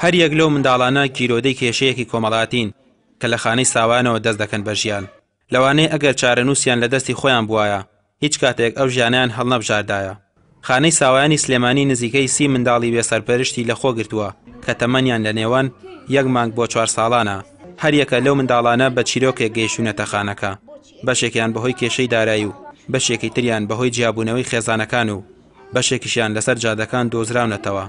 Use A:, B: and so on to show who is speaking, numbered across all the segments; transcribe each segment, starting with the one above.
A: هەریەک لەو منداڵانە گیرۆدەی کێشەیەکی کۆمەڵاتین کە لە خانەی ساوایانەوە دەست دەکەن بە ژیان. لەوانەیە ئەگەر چارەنووسیان لە دەستی خۆیان بوایە، هیچ کاتێک ئەو ژیانەیان هەڵنەبژاردایە. خانەی ساوایانی سلێمانی نزیکەی سی منداڵی بێ سەرپەرشتی لەخۆ گرتووە کە تەمەنیان لە نێوان یەک مانگ بۆ چوار ساڵانە، هەریەکە لەو منداڵانە بە چیرۆکێک گەیشتوونەتە خانەکە، بەشێکیان بەهۆی کێشەی دارایی و بەشێکی تریان بەهۆی جیابوونەوەی خێزانەکان و بەشێکیشیان لەسەر جادەکان دۆزراونەتەوە.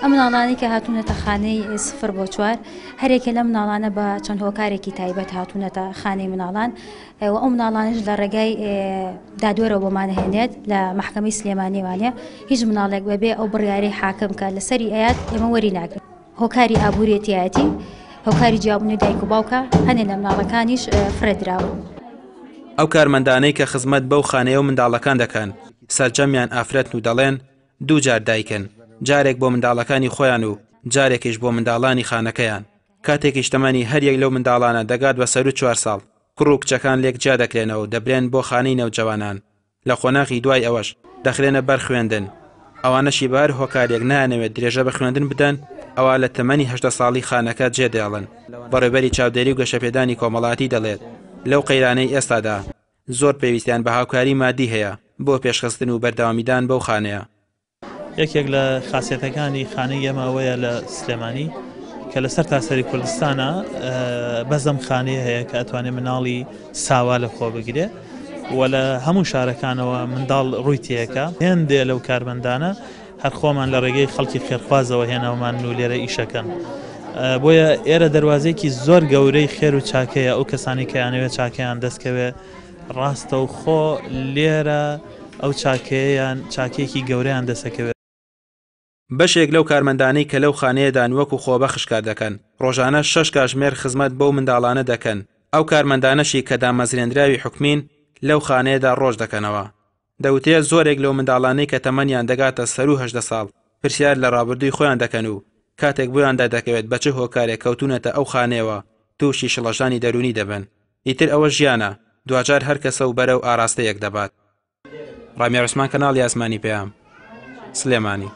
B: ئەم مناڵانەی کە هاتوونەتە خانەی سفر بۆ چوار، هەرێکە لەم مناڵانە بە چەند هۆکارێکی تایبەت هاتوونەتە خانەی مناڵان و ئەو مناڵانش لە ڕێگای دادوەرەوە بۆمانەهێنێت لە مەحکەمەی سلێمانیوانێ هیچ مناڵێک بەبێ ئەو بڕیارەی حاکم کە لەسەری ئەیات ئێمە وەری ناگرین. هۆکاری ئابووریەتیایەتی، هۆکاری جیابوونی دایک و باوکە، هەنێ لە مناڵەکانیش فرێدراون.
A: ئەو کارمەندانەی کە خزمەت بەو خانەیە و منداڵەکان دەکەن، سەرجەمیان ئافرەتن و دەڵێن، دوو جار دایکن، جارێک بۆ منداڵەکانی خۆیان و جارێکیش بۆ منداڵانی خانەکەیان. کاتێکیش تەمەنی هەریەک لەو منداڵانە دەگات بە سەروو چوار ساڵ، کوڕ و کچەکان لێک جیا دەکرێنەوە و دەبرێن بۆ خانەی نەوجەوانان. لە قۆناغی دوای ئەوەش دەخرێنە بەر خوێندن، ئەوانەشی بە هەر هۆکارێک نایانەوێت درێژە بە خوێندن بدەن ئەوا لە تەمەنی 18 ساڵی خانەکە جێدێڵن. بەڕێوبەری چاودێری و گەشەپێدانی کۆمەڵایەتی دەڵێت، لەو قەیرانەی ئێستادا زۆر پێویستیان بە هاوکاری مادی هەیە بۆ پێشخستن و بەردەوامیدان بەو خانەیە.
C: یەکێک لە خاسیەتەکانی خانەی ئێمە ئەوەیە لە سلێمانی کە لە سەر تاسەری کوردستانە بەس ئەم خانەیە هەیە کە ئەتوانێت مناڵی ساوا لە خۆ بگرێ و لە هەموو شارەکانەوە منداڵ ڕووی تێکە هێندێ لەو کارمەندانە هەر خۆمان لە ڕێگەی خەڵکی خێرخوازەوە هێناومان و لێرە ئیشەکەن. بۆیە ئێرە دەواازێکی زۆر گەورەی خێر و چاکەیە ئەو کەسانی کە یانەوێت چاکەیان دەستکەوێ ڕاستەوخۆ لێرە ئەو چاکەیەیان چاکەیەکی گەورەیان دەسەکەوێت.
A: بەشێک لەو کارمەندانەی کە لەو خانەیەدان وەکو خۆبەخش کار دەکەن، ڕۆژانە شەش کاژمێر خزمەت بەو منداڵانە دەکەن، ئەو کارمەندانەشی کە دامەزرێندراوی حکومین لەو خانەیەدا ڕۆژ دەکەنەوە. دەوترێت زۆرێک لەو منداڵانەی کە تەمەنیان دەگاتە سەروو 18 ساڵ، پرسیار لە ڕابردووی خۆیان دەکەن و کاتێک بۆیان دەردەکەوێت بە چ هۆکارێک کەوتوونەتە ئەو خانەیەوە تووشی شڵەژانی دەروونی دەبن. ئیتر ئەوە ژیانە، دواجار هەر کەسە و بەرەو ئاراستەیەک دەبات. ڕامیار عوسمان کەناڵی ئاسمانی پەیام، سلێمانی.